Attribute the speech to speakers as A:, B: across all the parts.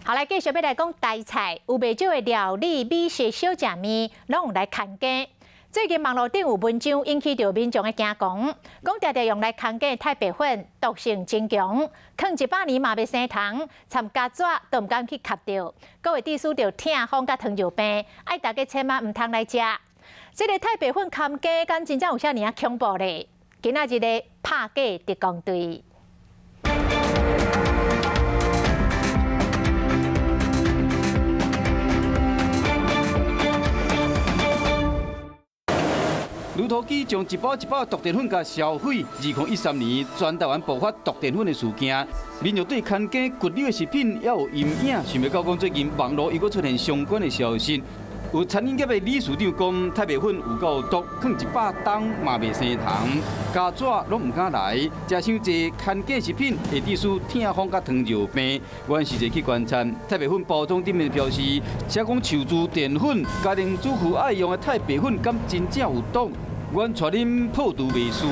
A: 好來，繼續欲來講台菜，有袂少的料理美食小食物，攏用來牽雞。最近網路頂有文章引起著民眾的驚惶，講定定用來牽雞的太白粉毒性真強，囥100年嘛袂生蟲，摻膠紙都毋敢去磕著，閣會致使著痛風佮糖尿病，愛大家千萬毋通來食。這个太白粉牽雞，敢真正有遮爾仔恐怖咧？今仔日的拍假特工隊。
B: 鋁塗機將一包一包毒澱粉共銷毀。2013年，全台灣爆發毒澱粉的事件，民眾對牽雞骨溜的食品猶有陰影。想袂到講最近網路又閣出現相關的消息，有餐飲業的理事長講，太白粉有夠毒，囥100冬嘛袂生蟲，膠紙攏毋敢來，食傷濟牽雞食品會致使痛風佮糖尿病。阮實際去觀察，太白粉包裝頂面標示，寫講樹脂澱粉，家庭主婦愛用的太白粉，敢真正有毒？阮帶恁破除迷思。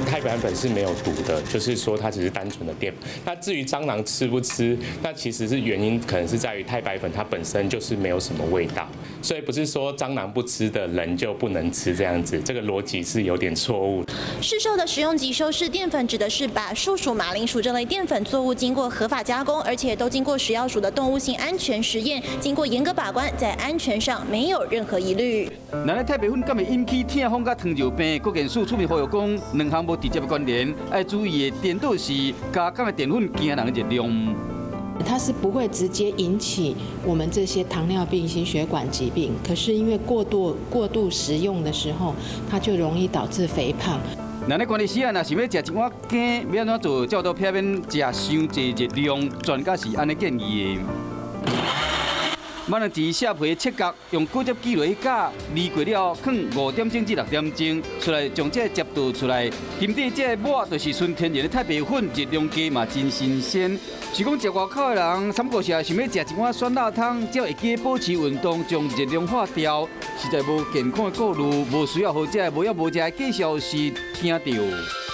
C: 太白粉是沒有毒的，就是說它只是單純的澱粉。那至於蟑螂吃不吃，那其實是原因可能是在於太白粉它本身就是沒有什麼味道，所以不是說蟑螂不吃的人就不能吃這樣子，這個邏輯是有點錯誤。
D: 市售的食用級修飾澱粉指的是把樹薯、馬鈴薯這類澱粉作物經過合法加工，而且都經過食藥署的動物性安全實驗，經過嚴格把關，在安全上沒有任何疑慮。
B: 那咧太白粉敢會引起痛風佮糖尿病？國健署出面呼籲講，兩項無直接的關聯，愛注意的顛倒是加工的澱粉驚人的熱量。
E: 它是不會直接引起我們這些糖尿病、心血管疾病，可是因為過度食用的時候，它就容易導致肥胖。
B: 那咧關鍵時啊，若想欲食一碗羹，欲按怎做，才會避免食傷濟熱量？專家是按呢建議的。萬能錢削皮切角，用果汁機落去攪，離過了，囥5點鐘至6點鐘，出來將這个汁倒出來。金底這个抹就是純天然的太白粉，熱量低嘛真新鮮。是講食外口的人，三不五時想欲食一碗酸辣湯，只要會記保持運動，將熱量化掉，實在無健康的顧慮，無需要予這个無影無跡的假消息聽著。